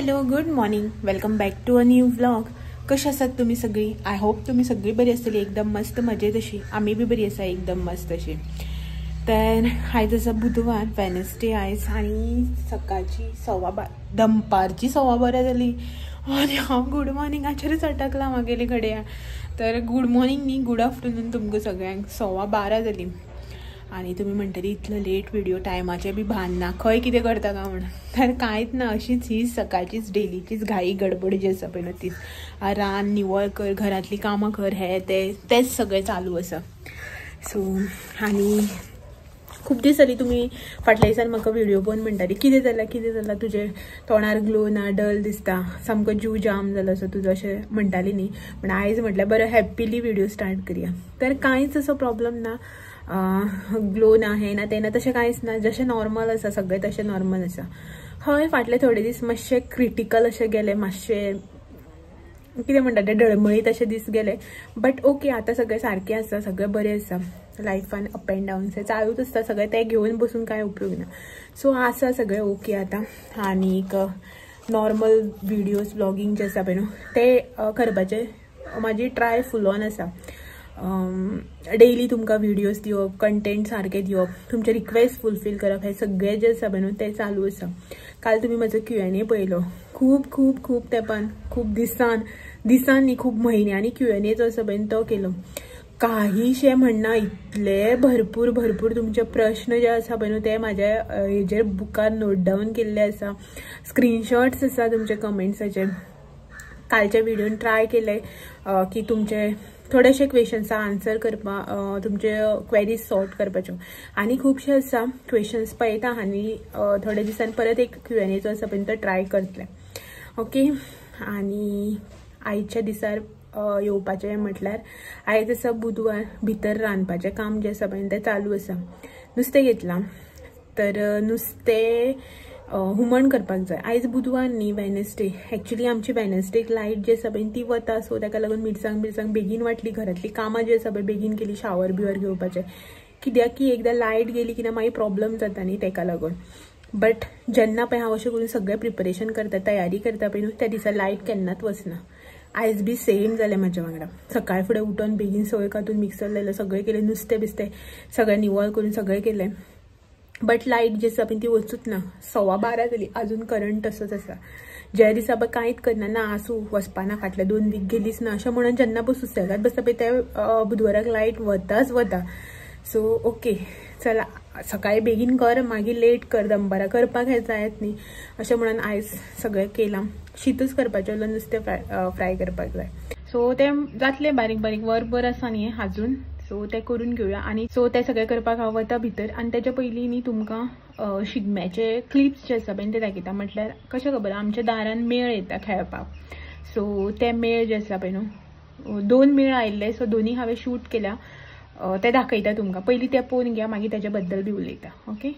Hello good morning, welcome back to a new vlog. कशी आसात तुम्ही सगळी? I hope तुम्ही सगळी बरी आसतली, एकदम मस्त मजेत अशी. आम्ही बी बरी आसा, एकदम मस्त अशी. तर आयज आसा बुधवार, वेनसडे आयज, आनी सकाळची 12:15, दनपारची 12:15 जाली आनी हांव गुड मॉर्निंगाचेरच अटकला म्हागेले कडेन. तर गुड मॉर्निंग न्ही, गुड आफ्टरनून तुमकां सगळ्यांक. 12:15 जाली आनी तुमी म्हणटली इतलो लेट व्हिडिओ, टायमाचें बी भान ना, खंय कितें करता काय म्हणून. तर कांयच ना, अशीच ही सकाळचीच डेलीचीच घाई गडबड जी आसा पळय न्हू तीच. रान निवळ कर, घरांतली कामां कर, हे ते तेच सगळें चालू आसा. सो आनी खूब दीस जाली तुमी फाटल्या दिसान म्हाका व्हिडिओ पळोवन म्हणटाली कितें जालां कितें जालां, तुजें तोंडार ग्लो ना, डल दिसता, सामको जीव जाम जालो असो तुजो, अशें म्हणटाली न्ही. पूण आयज म्हटल्यार बरें हॅप्पीली व्हिडिओ स्टार्ट करया. तर कांयच असो प्रॉब्लम ना, ग्लो ना, हें ना तें ना, तशें कांयच ना. जशें नॉर्मल आसा सगळें तशें नॉर्मल आसा. हय, फाटले थोडे दीस मातशे क्रिटिकल अशें गेले, मातशे कितें म्हणटा ते डळमळीत अशे दीस गेले, बट ओके आतां सगळें सारकें आसा, सगळें बरें आसा. लायफान अप एंड डावन्स हे चालूच आसता सगळें, तें घेवन बसून कांय उपयोग ना. सो आसा सगळें ओके आतां. आनीक नॉर्मल व्हिडियोज व्लॉगींग जे आसा पळय न्हू ते करपाचें म्हाजी ट्राय फूल ऑन आसा. डेली तुमकां व्हिडियोज दिवप, कंटेंट सारकें दिवप, तुमचे रिक्वेस्ट फुलफील करप, हें सगळें जें आसा पळय न्हू तें चालू आसा. काल तुमी म्हजो Q&A पळयलो, खूब खूब खूब तेंपान, खूब दिसान दिसान न्ही, खूब म्हयन्यांनी Q&A जो आसा पळय तो केलो. काहीशें म्हणना, इतले भरपूर भरपूर तुमचे प्रश्न जे आसा पळय न्हू ते म्हाज्या हेजेर बुकार नोट डावन केल्ले आसा, स्क्रीनशॉट्स आसा तुमचे कमेंट्साचे. कालच्या व्हिडियोन ट्राय केले की तुमचे थोडेशे क्वेशन्सा आन्सर करपाक, तुमचे क्वेरीज सॉर्ट करपाच्यो. आनी खुबशे आसा क्वेशन्स पळयता आनी थोड्या दिसान परत एक Q&A जो आसा पळय तो ट्राय करतले. ओके, आनी आयच्या दिसार येवपाचें म्हटल्यार आयज आसा बुधवार, भितर रांदपाचें काम जें आसा पळय तें चालू आसा. नुस्तें घेतलां, तर नुस्तें हुमण करपाक जाय. आयज बुधवार न्ही, वेनसडे. एक्चुली आमची वेनसडेक लायट जी आसा पळय ती वता, सो ताका लागून मिरसांग बिरसांग बेगीन वांटली, घरांतली कामां जी आसा पळय बेगीन केली, शावर बिवर घेवपाचें, कित्याक की एकदां लायट गेली की ना मागीर प्रॉब्लम जाता न्ही ताका लागून. बट जेन्ना पळय हांव अशें करून सगळें प्रिपरेशन करता, तयारी करता पळय न्हू, त्या दिसा लायट केन्नाच वचना. आयज बी सेम जालें म्हाज्या वांगडा. सकाळ फुडें उठून बेगीन सोय कातून मिक्सर लायलो, सगळें केलें, नुस्तें बिस्तें सगळें निवळ करून सगळें केलें, बट लायट जी आसा पळय ती वचूच ना. 12:15 जाली, अजून करंट तसोच आसा. ज्या दिसा पळय कांयच करना, ना आसूं वचपा ना, फाटले 2 वीक गेलीच ना अशें म्हणून जेन्ना पळय सुसेगाद बसता पळय त्या बुधवाराक लायट वताच वता. सो ओके चला, सकाळी बेगीन कर, मागीर लेट कर, दनपारां करपाक हें जायत न्ही अशें म्हणून आयज सगळें केलां. शीतच करपाचें उरलें, नुस्तें फ्राय करपाक जाय. सो तें जातलें बारीक बारीक, वरभर आसा न्ही अजून, सो तें करून घेवया. आनी सो तें सगळें करपाक हांव वता भितर. आनी तेच्या पयलीं न्ही तुमकां शिगम्याचे क्लिप्स जे आसा पळय ते दाखयता. म्हटल्यार कशें खबर, आमच्या दारान मेळ येता खेळपाक, सो ते मेळ जे आसा पळय न्हू, 2 मेळ आयिल्ले, सो दोनी हांवें शूट केल्या, ते दाखयता तुमकां. पयलीं ते पळोवन घ्या, मागीर तेच्या बद्दल बी उलयता. Okay,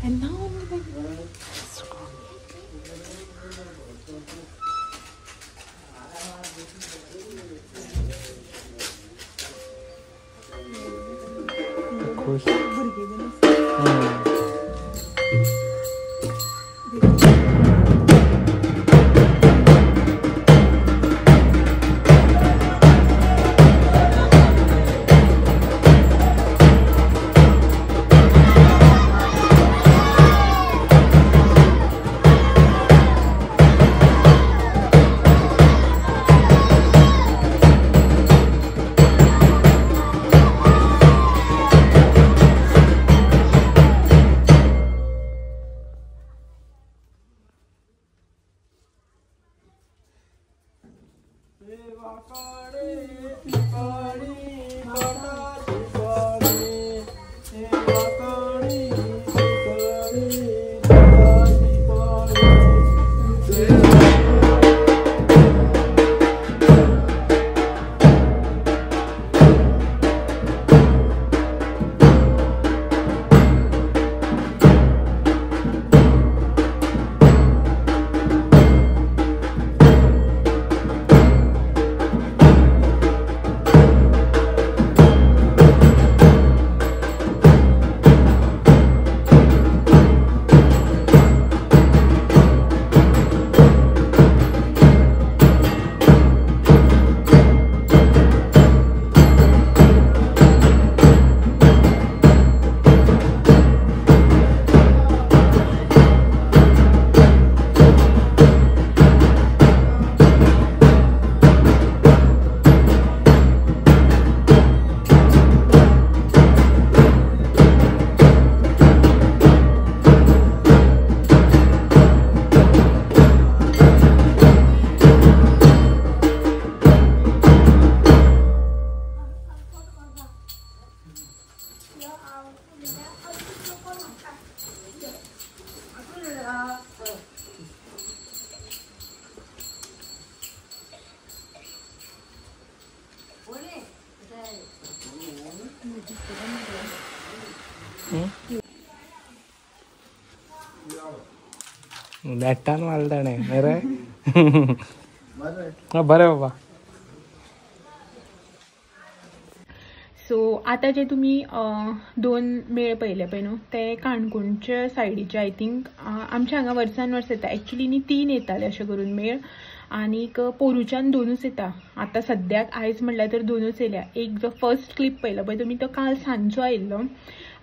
And now I'm like, खुश नेटान मारले ताणें रे. बरें बाबा. सो आतां जे तुमी दोन मेळ पळयले पळय न्हू ते काणकोणच्या सायडीचे I think आमच्या हांगा वर्सान वर्स येता. एक्चुली न्ही 3 येताले अशें करून मेळ आनीक पोरूच्यान 2च येता. आतां सद्याक आयज म्हणल्यार तर 2च येयल्या. एक जो फर्स्ट क्लिप पळयलो पळय तुमी तो काल सांजचो आयिल्लो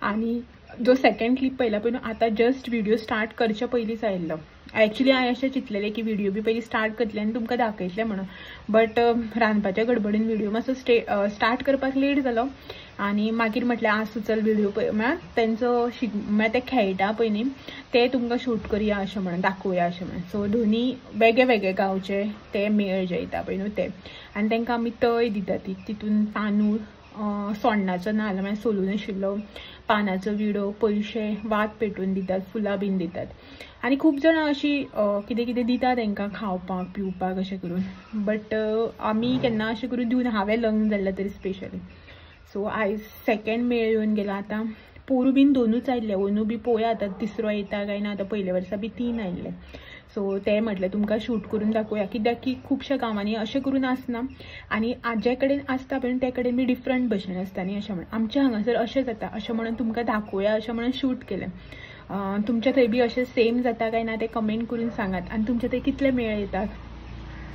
आनी जो सेकंड क्लिप पळयला पळय न्हू आतां जस्ट व्हिडिओ स्टार्ट करच्या पयलींच आयिल्लो. एक्चुली हांवें अशें चिंतलेलें की व्हिडिओ बी पयलीं स्टार्ट करतलें आनी तुमकां दाखयतलें म्हणून, बट रांदपाच्या गडबडीन व्हिडिओ मातसो स्टार्ट करपाक लेट जालो आनी मागीर म्हटलें आसूं चल व्हिडिओ पळय म्हळ्यार तेंचो म्हळ्यार ते खेळटा पळय न्ही ते तुमकां शूट करया अशें म्हणून दाखोवया अशें म्हणून. सो दोनी वेगळे वेगळे गांवचे ते मेळ जे येता पळय न्हू ते आनी तांकां आमी तय दिता ती तितून तांदूळ सोण्णाचो नाल्ल म्हळ्यार सोलून आशिल्लो पानाचो विडो पयशे वात पेटोवन दितात फुलां बीन दितात आनी खूब जाणां अशी कितें कितें दिता तांकां खावपाक पिवपाक अशें करून. बट आमी केन्ना अशें करून दिवन हांवें लग्न जाल्लें तरी स्पेशली. सो आयज सेकंड मेळ येवन गेला. आतां पोरू बीन 2च आयिल्ले, अंदू बी पळोवया आतां तिसरो येता काय ना. आतां पयल्या वर्सा बी 3 आयिल्ले. सो ते म्हटलें तुमकां शूट करून दाखोवया कित्याक की खुबश्या गांवांनी अशें करून आसना आनी जे कडेन आसता पळय ते कडेन बी डिफरंट भशेन आसता न्ही अशें म्हणून आमच्या हांगासर अशें जाता अशें म्हणून तुमकां दाखोवया अशें म्हणून शूट केलें. तुमच्या थंय बी अशें सेम जाता काय ना ते कमेंट करून सांगात आनी तुमच्या थंय कितले मेळ येतात.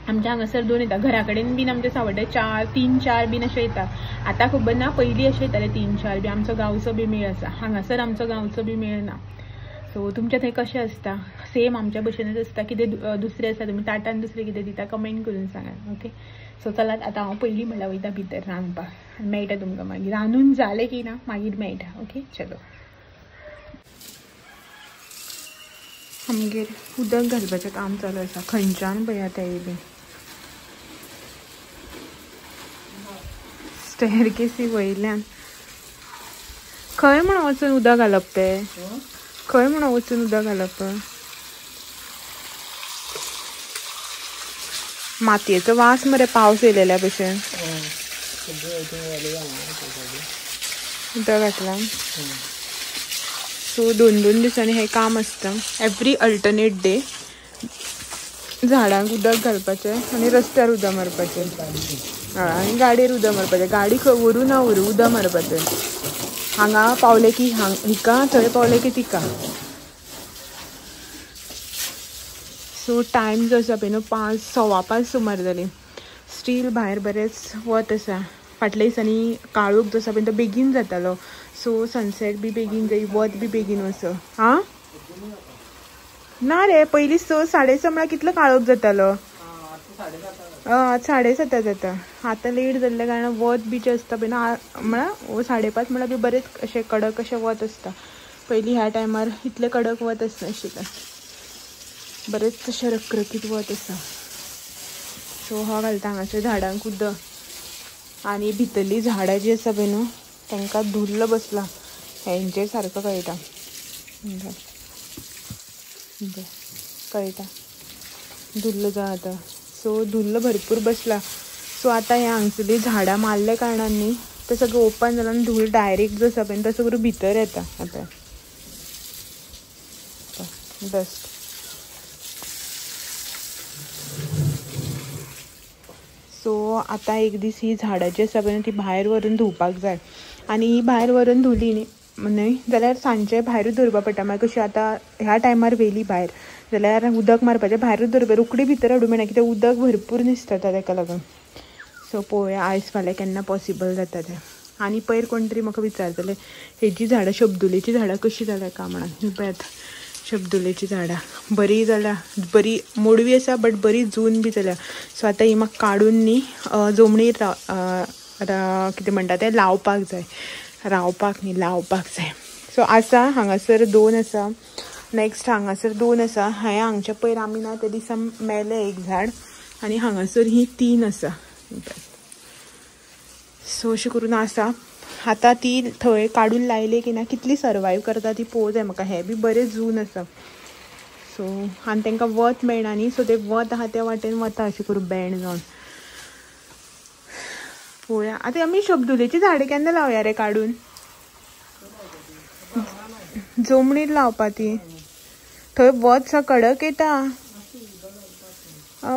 आमच्या हांगासर 2 येता, घरा कडेन बीन आमच्या सावड्डे 4 3 4 बीन अशें येता. आतां खबर ना, पयलीं अशें येताले 3 4 बी. आमचो गांवचो बी मेळ आसा हांगासर, आमचो गांवचो बी मेळ ना. सो तुमच्या थंय कशें आसता? सेम आमच्या भशेनच आसता कितें दुसरें आसा तुमी ताटान दुसरें कितें दिता कमेंट करून सांगात. ओके सो चलात आतां हांव पयलीं म्हणल्यार वयता भितर रांदपाक, मेळटा तुमकां मागीर रांदून जालें की ना मागीर मेळटा. ओके चलो. आमगेर उदक घालपाचें काम चालू आसा, खंयच्यान पळया तें बी स्टेरकेसी वयल्यान खंय म्हणून वचून उदक घालप तें, खंय म्हणून वचून उदक घालप? मातयेचो वास मरे पावस येयलेल्या भशेन. उदक घातलां. सो 2-2 दिसांनी हें काम आसता एवरी अल्टरनेट डे. झाडांक उदक घालपाचें आनी रस्त्यार उदक मारपाचें. हय आनी गाडयेर उदक मारपाचें. गाडी खंय व्हरूं ना व्हरूं उदक मारपाचें. हांगा पावलें की हिका, थंय पावलें की तिका. सो टायम जो आसा पळय न्हू 5 5:15 सुमार जाली. स्टील भायर बरेंच वत आसा. फाटल्या दिसांनी काळोख जो आसा पळय तो बेगीन जातालो. सो सनसेट बी बेगीन जाई, वत बी बेगीन वच. आं ना रे, पयलीं 6 6:30 म्हळ्यार कितलो काळोख जातालो. 7:30 जाता. आतां लेट जाल्ल्या कारणान वत बी जें आसता पळय न्हू म्हळ्यार 5:30 म्हळ्यार बी बरेंच अशें कडक अशें वत आसता. पयलीं ह्या टायमार इतलें कडक वत आसनाशिल्लें, बरेंच अशें रखरखीत वत आसा. सो हो घालता हांगासर झाडांक उदक. आनी भितरलीं झाडां जीं आसा पळय न्हू तांकां धुल्ल बसला हेंचेर सारको कळटा. कळटा धुल्ल जो आतां. सो धुल्ल भरपूर बसला. सो आतां हे हांगसरलीं झाडां मारल्या कारणान न्ही तें सगळें ओपन जालां आनी धूळ डायरेक्ट जो आसा पळय तो सगळो भितर येता. आतां डस्ट. सो आतां एक दीस ही झाडां जी आसा पळय ती भायर व्हरून धुवपाक जाय. आनी ही भायर व्हरून धुली न्ही जाल्यार सांजचे भायरूच दवरपा पडटा. मागीर कशी आतां ह्या टायमार व्हेली भायर जाल्यार उदक मारपाचें भायरूच दवरपा, रोखडी भितर हाडूं मेळना कित्याक उदक भरपूर निसता ताका लागून. सो पळोवया आयज फाल्यां केन्ना पॉसिबल जाता तें. आनी पयर कोण तरी म्हाका विचारतले हेजी झाडां शब्दुलेचीं झाडां कशीं जाल्या काय म्हणून. ही पळयात शब्दुलेचीं झाडां बरी जाल्या, बरी मोडवी आसा बट बरी जून बी जाल्या. सो आतां ही म्हाका काडून न्ही जमणीर कितें म्हणटा तें लावपाक जाय. रावपाक न्ही, लावपाक जाय. सो आसा हांगासर 2 आसा, नेक्स्ट हांगासर 2 आसा. हांवें हांगच्या पयर आमी ना त्या दिसा मेलें एक झाड आनी हांगासर ही 3 आसा. सो अशें करून आसा. आतां ती थंय काडून लायली की ना कितली सर्वायव करता ती पळोवंक जाय म्हाका. हें बी बरें जून आसा. सो आनी तांकां वत मेळना न्ही, सो ते वत आहा त्या वाटेन वता अशें करून बँड जावन. पळोवया आतां आमी शब्दुलेचीं झाडां केन्ना लावया रे काडून? जमणीर लावपा ती, थंय वत सा कडक येता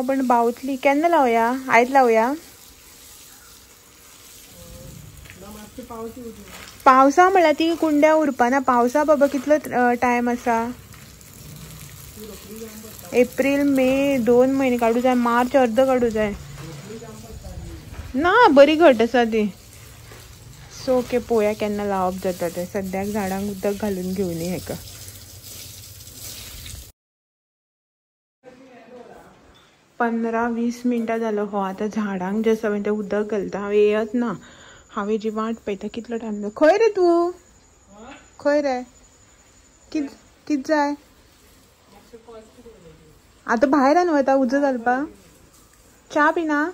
पण बावतली. केन्ना लावया? आयज लावया? पावसा म्हळ्यार ती कुंड्या उरपाना. पावसा बाबा कितलो टायम आसा? एप्रील मे 2 म्हयने काडूं जाय, मार्च अर्द काडूं जाय. ना बरी घट आसा ती. सो ओके पळोवया केन्ना लावप जाता तें. सद्याक झाडांक उदक घालून घेवनी हेका. 15-20 मिनटां जालो हो आतां झाडांक जें आसा पळय तें उदक घालता. हांव येयत ना, हांवें जी वाट पळयता कितलो टायम जालो. खंय रे तूं? खंय रे? कित जाय आतां? भायर न्हू वता उजो घालपाक. च्या पिना?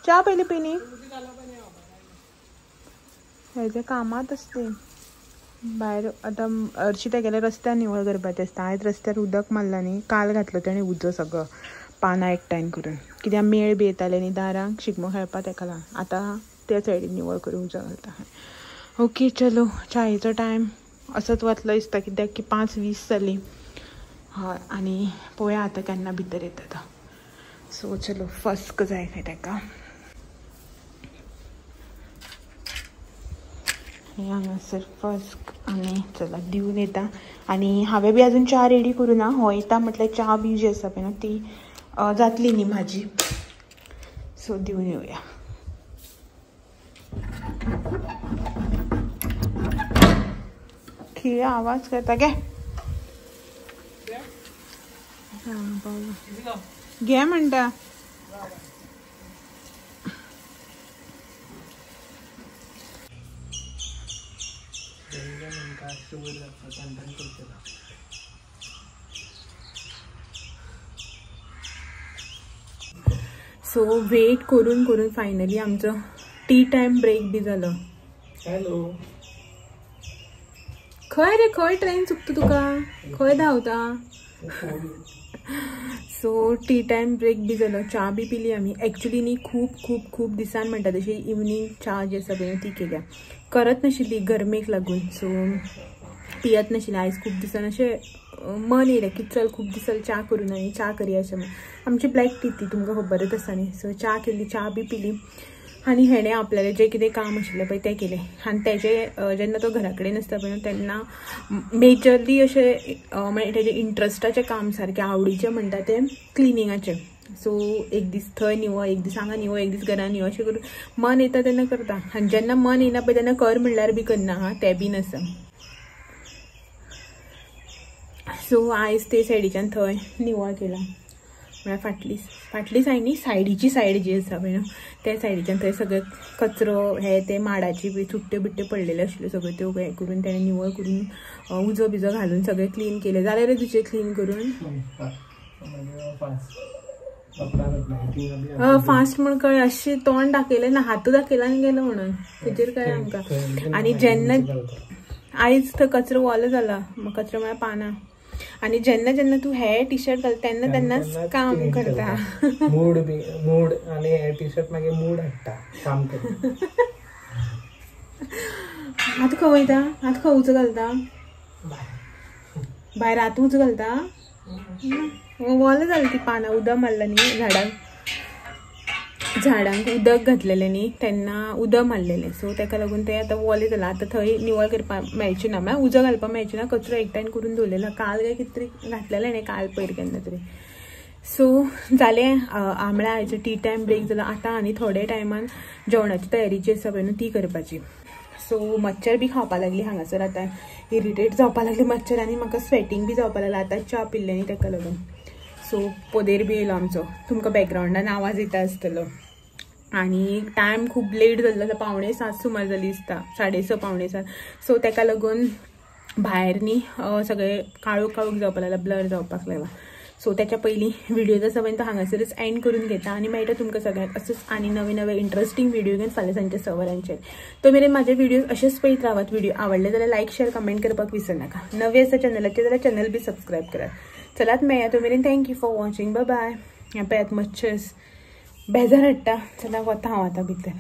च्या पयलीं पिनी. हेजे कामांत आसते भायर. आतां हरशीं तेगेल्या रस्त्यार निवळ करपाचें आसता. आयज रस्त्यार उदक मारलां न्ही, काल घातलो तेणें उजो सगळो पानां एकठांय करून, कित्याक मेळ बी येताले न्ही दारांक शिगमो खेळपाक तेका लागून. आतां त्या सायडीन निवळ करून उजो घालता. ओके चलो, च्यायेचो टायम असोच वतलो दिसता कित्याक की 5:20 जाली. हय आनी पळोवया आतां केन्ना भितर येता तो. सो चलो फस्क जाय खंय ताका. हे हांगासर फस्क आनी चला दिवन येता. आनी हांवें बी अजून च्या रेडी करूं ना. हो येता म्हटल्यार च्या बी जी आसा पळय न्हू ती जातली न्ही म्हाजी. सो दिवन येवया. खिळे आवाज करता गे. घे म्हणटा. सो वेट करून करून फायनली आमचो टी टायम ब्रेक बी जालो. हॅलो, खंय रे, खंय ट्रेन चुकता तुका, खंय धांवता? सो टी टायम ब्रेक बी जालो, च्या बी पिली आमी. एक्चुली न्ही खूब खूब खूब दिसान म्हणटा तशी इवनींग च्या जी आसा पळय ती केल्या, करत नाशिल्ली गरमेक लागून, सो पियत नाशिल्ली. आयज खूब दिसान अशें मन येयलें की चल खूब दीस जाले च्या करूं ना न्ही, च्या करया अशें म्हणून. आमची ब्लॅक टी ती तुमकां खबरच आसा न्ही. सो च्या केली, च्या बी पिली आनी हेणें आपल्यालें जें कितें काम आशिल्लें पळय तें केलें. आनी तेजें जेन्ना तो घरा कडेन आसता पळय तेन्ना मेजरली अशें म्हणजे तेजें इंट्रस्टाचें काम सारकें आवडीचें म्हणटा तें क्लिनिंगाचें. सो एक दीस थंय निवळ, एक दीस हांगा निवळ, एक दीस घरान निवळ, अशें करून मन येता तेन्ना करता. आनी जेन्ना मन येना पळय तेन्ना कर म्हणल्यार बी करना हा, तें बीन आसा. सो आयज ते सायडीच्यान थंय निवळ केला, म्हळ्यार फाटली फाटली सायड न्ही, सायडीची सायड जी आसा पळय न्हू त्या सायडीच्यान थंय सगळे कचरो हे ते माडाची बी चुट्ट्यो बिट्ट्यो पडलेल्यो आशिल्ल्यो सगळ्यो त्यो हें करून तेणें निवळ करून उजो बिजो घालून सगळें क्लीन केलें. जालें रे तुजें क्लीन करून? फास्ट म्हण कळ्ळें, अशें तोंड दाखयलें ना, हातू दाखयला आनी गेलो म्हणून तेजेर कळ्ळें आमकां. आनी जेन्ना आयज थंय कचरो ओलो जाला, कचरो म्हळ्यार पानां. आनी जेन्ना जेन्ना तूं हे टी शर्ट घालता तेन्ना तेन्नाच काम करता. मूड बी मूड आनी हे टी शर्ट मागीर मूड हाडटा काम करता. आतां खंय वयता? आतां खंय उजो घालता? भायर आतां उजो घालता? वोलें जालें ती पानां, उदक मारलें न्ही झाडांक, झाडांक उदक घातलेलें न्ही तेन्ना उदक मारलेलें. सो तेका लागून तें आतां वोलें जालां. आतां थंय निवळ करपाक मेळचें ना, म्हळ्यार उजो घालपाक मेळचें ना, कचरो एकठांय करून दवरलेलो. काल काय कितें तरी घातलेलें न्ही, काल पयर केन्ना तरी. सो जालें म्हळ्यार आयचो टी टायम ब्रेक जालो. आतां आनी थोडे टायमान जेवणाची तयारी जी आसा पळय न्हू ती करपाची. सो मच्छर बी खावपाक लागली हांगासर, आतां इरिटेट जावपाक लागली मच्छर आनी म्हाका स्वेटींग बी जावपाक लागलें आतां च्या पिल्लें न्ही तेका लागून. सो पोदेर बी येयलो आमचो, तुमकां बॅकग्रावंडान आवाज येता आसतलो. आनी टायम खूब लेट जाल्लो आसा, 6:45 सुमार जाली दिसता, 6:30 6:45. सो तेका लागून भायर न्ही सगळें काळोख काळोख जावपाक लागला, ब्लर जावपाक लागला. सो त्याच्या पयलीं व्हिडिओ आसा पळय तो हांगासरच एंड करून घेता आनी मेळटा तुमकां सगळ्यांक असोच आनी नवे नवे इंट्रस्टींग व्हिडिओ घेवन फाल्यां सांजच्या 6 वरांचेर. तो मेरेन म्हाजे व्हिडिओ अशेच पळयत रावात. व्हिडिओ आवडले जाल्यार लायक शेअर कमेंट करपाक विसरनाका. नवे आसा चॅनलाचेर जाल्यार चॅनल बी सबस्क्रायब करात. चलात मेळया तो मेरेन. Thank you for watching. Bye bye. पळयात मच्छर बेजार हाडटा. चला वता हांव आतां भितर.